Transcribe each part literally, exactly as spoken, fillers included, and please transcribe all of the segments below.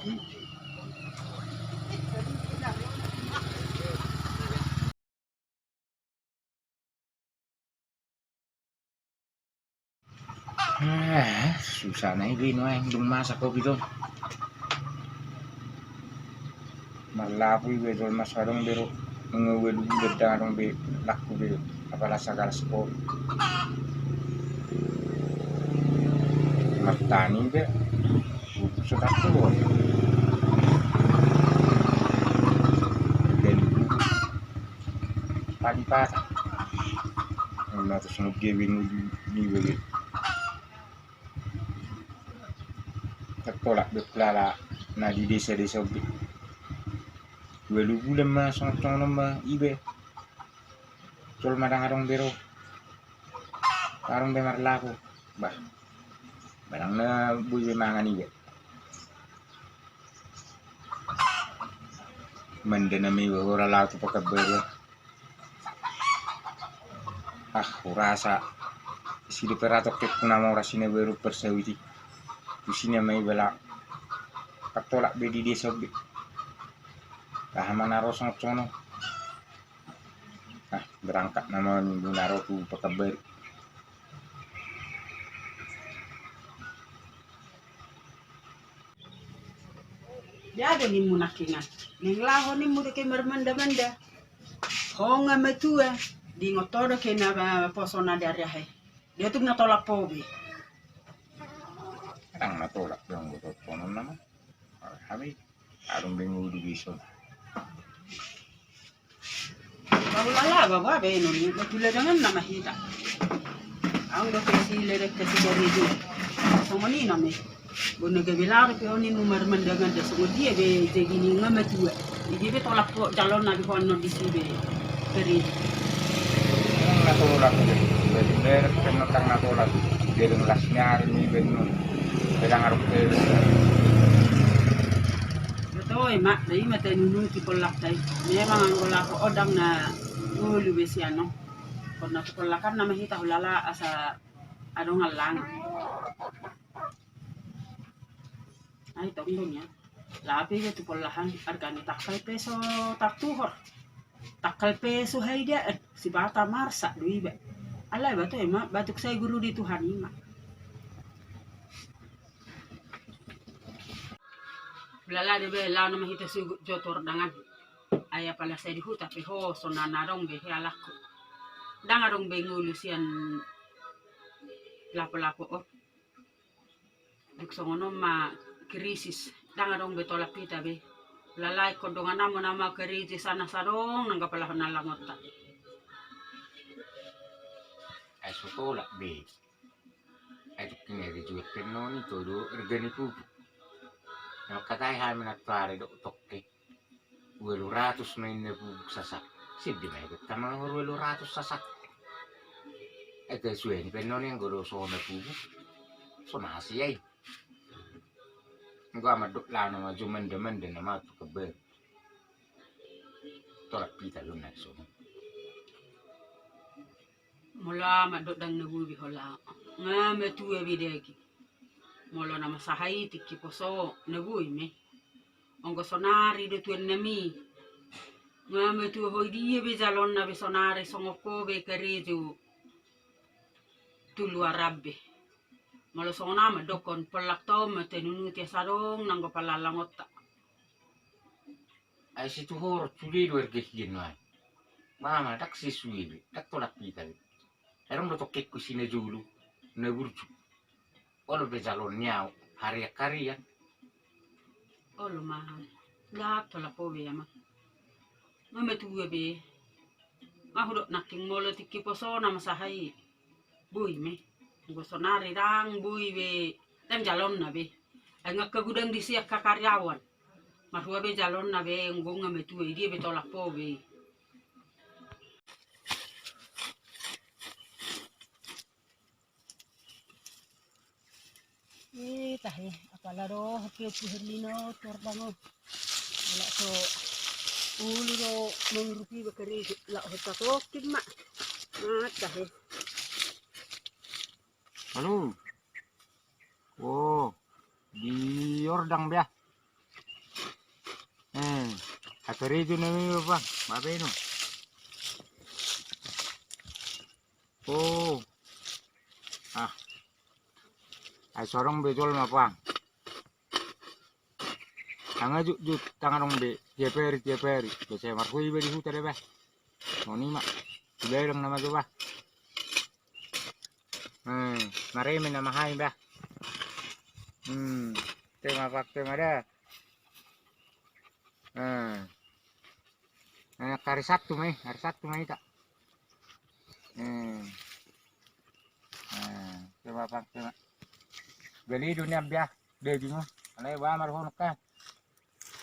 Ah, susah na i be nuaeng dung masa covid on. Marlapu iba jolma so adong be ro, nunga ualu bulan ndang adong be laku be apala sagala spot. Martani be, so tartuhor. Jadi padi patah. Ima tu songon dia be ngolu niba be. Tartolap be hulala na di desa-desa on be. Ualu bulan ma songon-songon on ma iba. Jolma ndang adong be ro. Adong be marlaku. Bah. Barang na boi be mangan iba. Manda nama iba hora laho tu Pekanbaru. Ah, hurasa. Isi dope ra tongkengku na mora si na baru parsawit i. Tusi nama iba laho. Tartolap be di desa on be. Aha ma na ro songon-songon on. Ah, berangkat nama minggu na ro tu Pekanbaru. Dia do nimmu nangkiningan. Naeng laho nimmu do ke marmanda-manda. Ho nga matua. Diingot ho do ke na poso na di ari ahe. Dia tung na tolap ho be. Ndang na tolap be anggo tottonon nama. Hami. Adong be ngolu be ison. Bahulala baba be noni, betul dengan nama hita. Aung do ke si lerek ke si dari itu. Songon i nama. Bona gabe laro pe oni numar mandangan da songon dia be jadi ni nga matua. Jadi be tolap po calon na di kono di si be. Keri. Ndang na tolap be. Jadi lerek pe ndang na tolap. Jadi ngelas nyari ni be nun. Pedang aruk pe. Betul, Mak. Jadi mata nunu ki polak tai. Memang anggo lapo odang na ngolu be sian on. Konna tu polakan nama hita hulala asa adong allang. Ai tong do nian. Lape iba tu polakan arga ni tangkal pe so tartuhor. Tangkal pe so haida, eh, sipata marsak do iba. Alai bato ima batuk sai guru di Tuhan ima. Hulala do be lao nama hita sugut jo tu ardangan. Ai apala sai di huta pe ho songon na adong be hialangku. Ndang adong be ngolu sian lapo-lapo on. Dung songon on ma krisis. Ndang adong be tolap hita be. Hulala ingkon dongan hamu nama krisis ana sadong nanggo palahon na langonta. Ai so tolap be. Ai tongkin ere juat pe noni to do arga ni pupuk. Na mangkatai hami nantoari do tongke. Ualu ratus ma inna pupuk sasak. Siddi ma iba tamang ualu ratus sasak. Ai ta sueni pe noni anggo do so na pupuk. So masi ai. Anggo aman dok lano ma jo manda-manda nama tu keber. Tolap hita do na so. Molo amat dok ndang na boi be hola. Nga matua be daging. Molo na masa hai tingki poso na boi me. Anggo sonari do tuan nami. Nga matua ho dia be jalonna be sonari songon ho be karejo. Tu luaran be. Molo songon amat dokkon pollak tau ma tanunuti asa adong nanggo palalangonta. Ai situhor sude do arga hian nuaeng. Mama ndang sisue be ndang tolap hita be. Ai adong do tongkengku si na jolo na burju. Olo be jalon ni au harian-harian. Olo ma. Ndang tolap ho be ama. Nga matua be. Nga hudok nangkin molo tingki poso na masa hai. Boi me. Anggo sonari ndang boi be. Ndang jalonna be. Ai nga angka gudang disi angka karyawan. Marhua be jalonna be anggo nga matua i dia be tolap ho be. Eh tahe apala dohot pe Pu Herlino tu ardangan. Ala so ulu do mangurupi bakari laho tatokin ma. Ah tahe. Halo. Oh, di ordang be ah. Eh, asa rejo na mi, Bapa. Babe no. Oh. Ah. Ai so adong be jolma, Bapa. Nunga jotjot, nunga adong be tiap ari, tiap ari. Biasa marhoi iba di huta da, Bapa. Songon i ma. Dibaen nama jo, Bapa. Hmm, mareme nama hami, Bapa. Hmm, tema pak tema da. Hmm. Eh, hari Sabtu ma i, hari Sabtu ma i, Kak. Hmm. Hmm, tema pak tema. Beli dunia, Bapa. Daging, Bapa. Alai, Bapa, marhonok, Kak.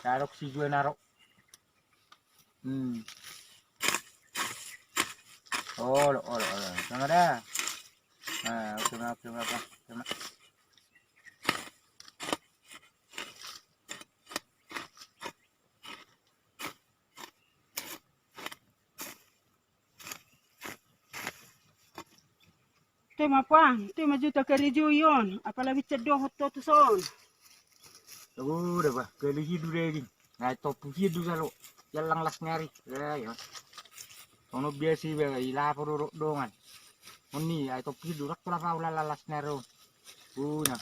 Tarok si jual narok. Hmm. Olo, olo, olo. Sama da. Nah, oke, oke, oke, oke. Sama. Tema pak, tema juta karejoi on, apalagi ceddo hot totus on. Udah, Bapa, kali hidu daging. Nah, topu hidu salo. Jalang las nyari. Ya, ya. Ono biasa iba i lapo dorok dongan. Oni, ai topu hidu rak kula paula lalas nyari. Una.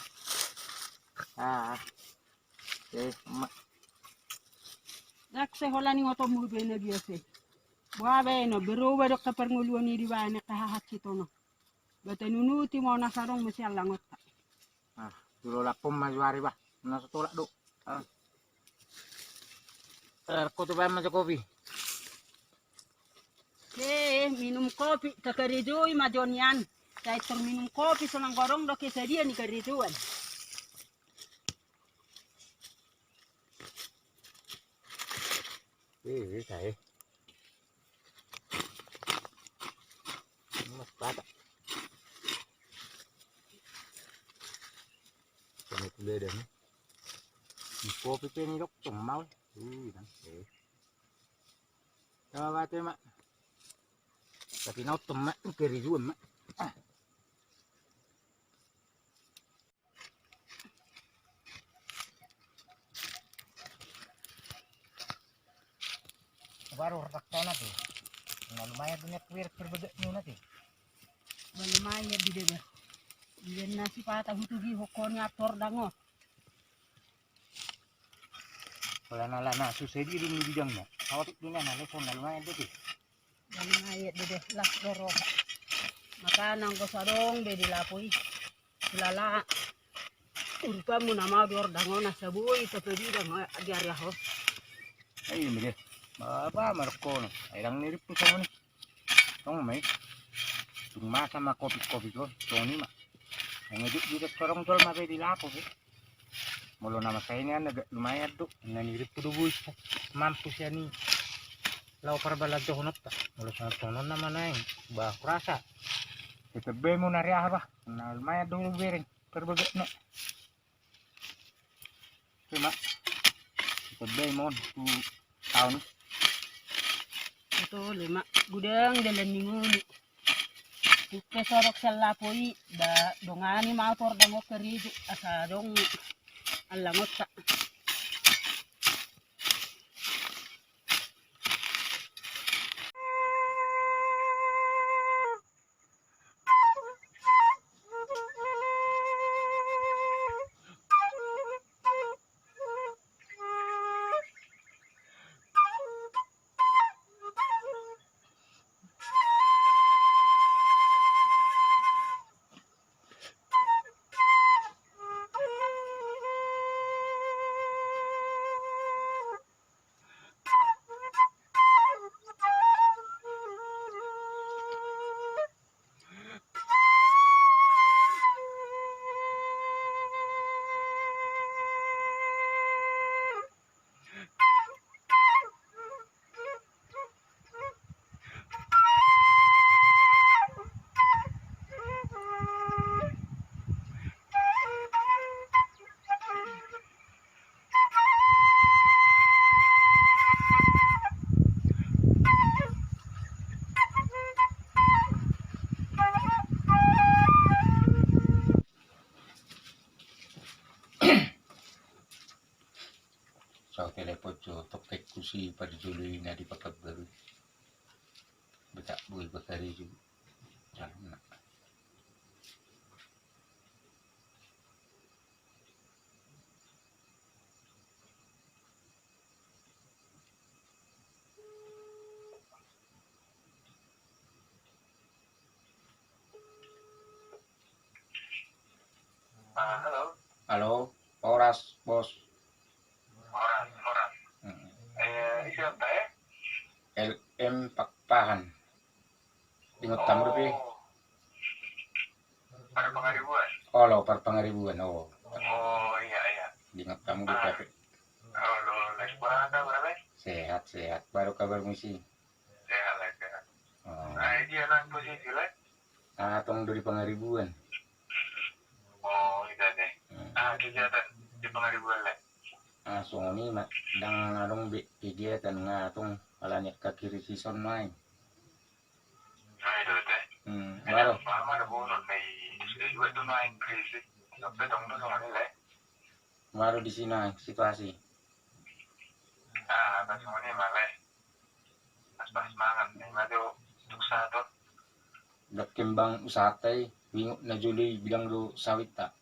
Ah. Eh, ma. Rak se hola ni ngotomu be na biasa. Boa be no, berubah dok ke perngoluan i di bane ke hahat sitono. Bata nunuti mau nasa dong mesi alang otak. Ah, tulo lapom ma juari, Bapa. Nasa tolak do. Ah. Eh, kotu baen ma jo kopi. Eh, minum kopi, kakarejoi ma jo nian. Sai tor minum kopi, sonang godong do ke sadia ni karejoan. Eh, eh, sai. Mas bata. Ini kuliah dah, nih. Di kopi pe ni dok, cuma mau. Uh, kan. Eh. Coba bate, Mak. Tapi nonton, Mak, keri juga, Mak. Ah. Baru retak tanah tuh. Nah, lumayan punya kuir terbegak nuna tuh. Bah, lumayan di dia, bah. Dia nasi patah hutu gi hokoni ator dango. Lana, lana, susah di dulu bidangnya. Kau tuh punya nana, so, nah, lumayan tuh, tuh. Lana, iya, dia deh, lah, doro. Maka nanggo sadong be di lapoi. Lala. Urupanmu nama dor dango na sabui, tapi di dango di area ho. Ayo, mi deh. Bapa, markono. Ayo, dang nirip tuh sama nih. Tong mai. Tung masa ma kopi-kopi ko, tong ni ma. Yang itu di restoran tol ma be di lapo be. Molo nama saya ini anak lumayan tuh, nani ripu do buis. Mampu sia ni. Lau parbalan tuh honot ta. Molo sama tonon nama naeng. Bah, kurasa. Kita be mau nari aha, bah. Nah, lumayan dulu bereng. Perbeget no. Cuma kita be mon tu tahun. Itu lima gudang dalan minggu. Upe sorok sian lapoi, da dongani ma ator dango keritu, asa dong alangotta. Tau telepon jo tongkengku si parjolo i na di Pekanbaru. Betak boi bakari jo. Calon na. Ah, halo. Halo, horas, Bos. Horas, horas. Mm. Eh, ise, Pak, eh? L M Pakpahan. Ingot hamu dope? Oh. Parpangaribuan? Olo, Parpangaribuan, oh. Oh, iya, iya. Ingot hamu dope. Ah. Olo, Lae, boha kabar, Lae? Sehat, sehat. Boha do kabarmu isi? Sehat, Lae, sehat. Oh. Ah, dia nang posisi, Lae? Ah, tong do di Pangaribuan. Oh, i do, Lae. Hmm. Ah, kegiatan di Pangaribuan, Lae? Ah, songon i ma, ndang adong be kegiatan, nga tong alani angka krisis on nuaeng. Ah, i do, Lae. Hmm, baru. Ba ma do bonon, Lae, sudah juga tu nuaeng krisis. Sampe tong do songon i, Lae. Baru di sini situasi. Ah, pas songon i ma, Lae. Pas-pas mangan, ima jo tuk saton. Dok kembang usahata i, huingot na jolo i bilang do sawit ta.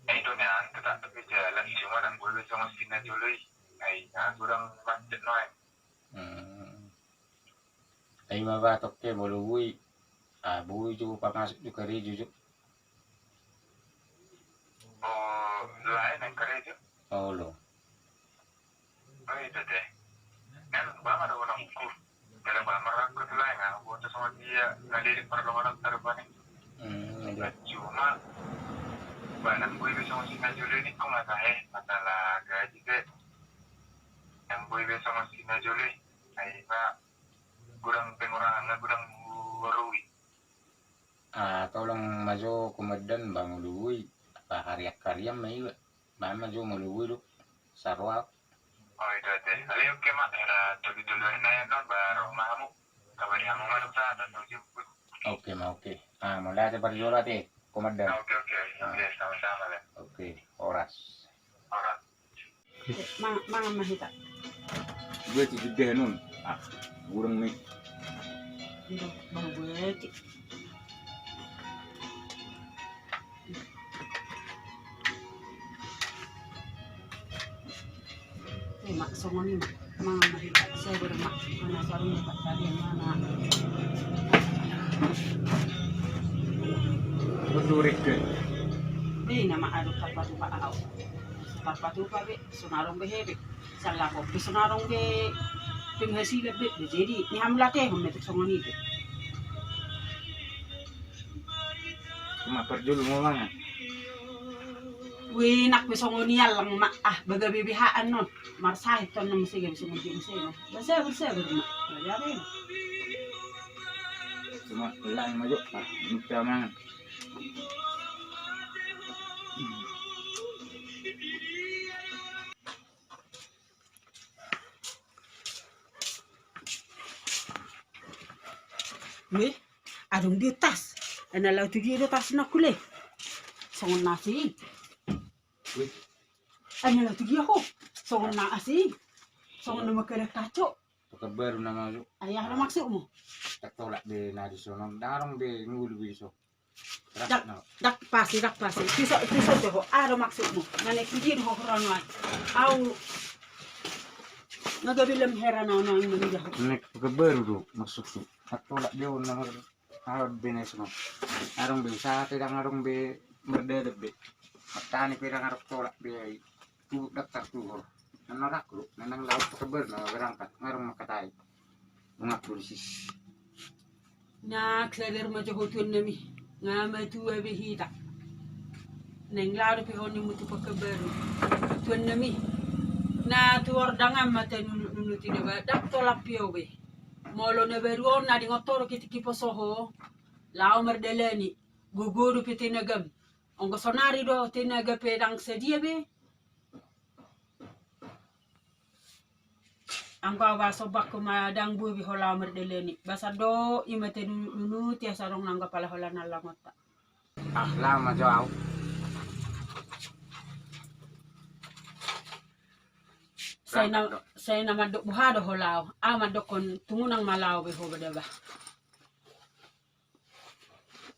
Eh, itu nian, tetap tapi jalan, cuma ndang boi be songon si na jolo i. Ai, na kurang macet nuaeng. Hmm. Ai ima ba tongke molo boi. Ah, boi jo pamasuk jo karejo jo. Oh, lae nang karejo? Olo. Oh, i do, Lae. Nang ba ma do nangku. Dalam ba marangkut lae, nga boto songon dia, na lirik parlongonan tarbani. Hmm, i do. Cuma ba ndang boi be songon si na jolo i ningku mata, eh, masalah gaji be. Ndang boi be songon si na jolo i. Ai ba kurang pengurangan, nga kurang rui. Ah, tolong ma jo komandan ba molo boi, apa harian-harian ma iba. Ba ma jo molo boi do. Saroa. Oh, i do, Lae. Ale, oke ma, era tolu-tolu ari nai annon ba ro ma hamu. Kabari hamu ma do sa, dan do jemput. Oke ma, oke. Ah, mauliate parjolo ate, komandan. Ah, oke, oke. Oke, sama-sama, Lae. Oke, horas. Horas. Ma-, mangan ma hita. Gue ti gede nun. Ah, burung nih. Iya, bau gue ti. Eh, Mak, songon i, Mak. Mangan ma hita. Saya baru, Mak. Mana sarung, Mak, tadi yang mana? Berdurik ke? Di nama aduk apa tuh, Pak? Au. Tarpatupa be, so na adong be hebe. Sallapon pe so na adong be penghasilan be. Jadi ni hamu latehon ma tuk songon i be. Cuma parjolo ma mangan. Ui, nang pe songon i allang ma, ah, ba gabe be ha annon. Marsahit annon muse gabe songon i muse. Bersabar, bersabar ma. Bersabar. Cuma lang ma jo, ah, minta mangan. Weh, adong di tas. Ana laho tu dia do tas na kule. Songon na asi. Weh. Ana laho tu dia ho. Songon na asi. Songon na mangkanak kaco. Pekanbaru nama jo. Ai aha do maksudmu? Tatolak be na di sonon. Ndang adong be ngolu be so. Dak, dak pasi, dak pasi. Piso, piso jo ho. Aha do maksudmu? Na naeng tu dia do ho hurano ai. Au. Nga gabe lam heran au na manida ho. Naeng Pekanbaru do maksudku. Tatolak be on na mar-, au be na sonon. Adong be usaha te ndang adong be mardalan be. Martani pe ndang adong tolak be ai. Tu daftar tu ho. Nang na rangkul, nang laho Pekanbaru na berangkat, ngarung makatai. Bunga polisi. Na sadar ma jo ho tuan nami. Nga matua be hita. Naeng laho dope ho nimu tu Pekanbaru. Tuan nami. Na tu ordangan ma tanunut-nunut i da ba, ndang tolap i au be. Molo na baru on na dingot ho do ketik i poso ho. Laho mardalani. Gogo dope tenagam. Anggo sonari do tenaga pe ndang sadia be. Anggo au ba sombangku ma ndang boi be ho laho mardalani. Ba sandok i ma tanunut-nunut i asa adong nanggo pala holan na langonta. Ah, laho ma jo au. Sai na, sai na mandok boha do ho laho? Ahu mandokkon tung unang ma laho be ho ba daba.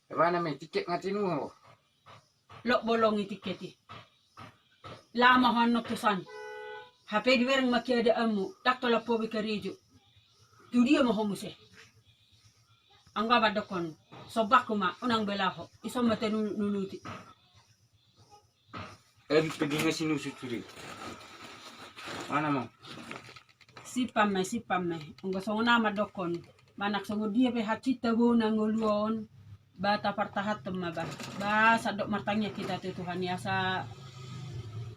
Eba na me tiket nga tinu ho. Lok bolong i tiket i. Lama ho annon tu san. Hape dibereng ma keadaanmu, ndang tolap ho be karejo. Tu dia ma ho muse? Anggo ahu mandokkon, sombangku ma, unang be laho, ison ma tanunuti. Em, pe di nga sinusut sude. Mana mau? Simpan ma, simpan ma. Anggo songon ahu mandokkon, manang songon dia pe hansit bona ngolu on, ba tapartahanhon ma ba. Ba sandok martangiang hita tu Tuhan i asa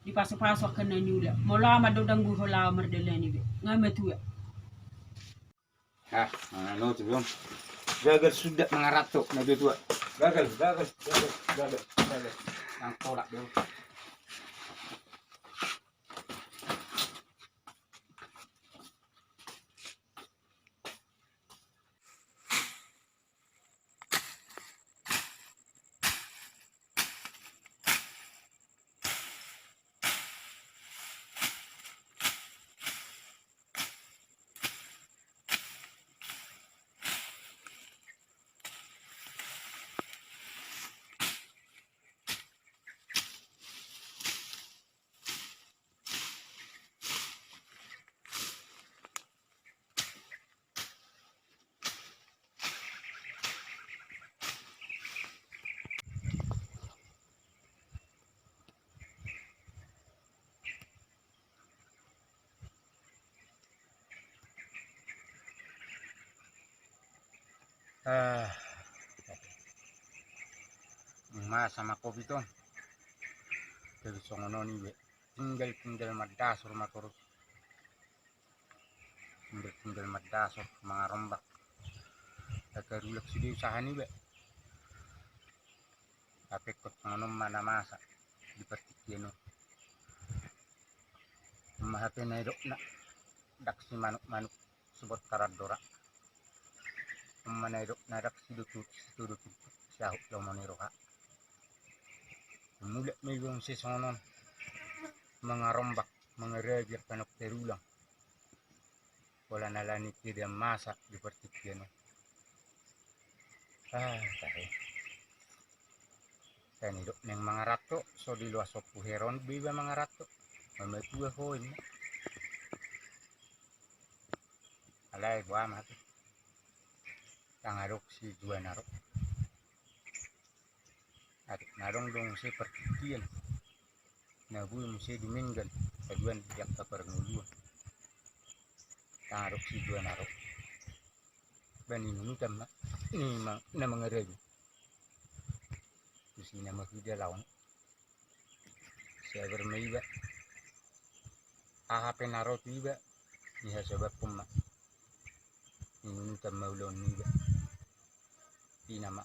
dipasupasu angka na niula. Molo ahu mandok ndang boi ho laho mardalani be. Nga matua. Ah, mana lo tu dong. Gagal suda mangaranto na tua-tua. Gagal, gagal, gagal, gagal, gagal. Nang tolak dong. Eh, masa ma covid on. Jadi songon on i be. Tinggal-tinggal mandasor ma torus. Tinggal-tinggal mandasor mangarombak. Tagarulak sude usaha ni be. Hape ingkon songon on ma na masa di partingkian on. Ima hape na nidokna, ndang simanuk-manuk sibot karandora. Ima na nidokna, ndang sidotu, sitodo tutu siahut lomo ni roha. Mulak ma iba muse songon on mangarombak, mangaragi angka na tarulang. Pola na ala ni keadaan masa di partingkian on. Ah, tahe. Sai nidok naeng mangaranto, so diloas Ompu Heron be iba mangaranto. Mamatua ho inna. Alai boha ma tu. Ndang adong sijuan aro. Atik na adong do muse partingkian. Na boi muse dumenggan, paduan di angka parngoluan. Ndang adong sijuan aro. Ba ninunutan ma, ni ma, na mangaragi. Tusi na mahida laon. Sabar ma iba. Aha pe na ro tu iba, ni hasababkon ma. Ninunutan ma ulaon niba. Ina ma.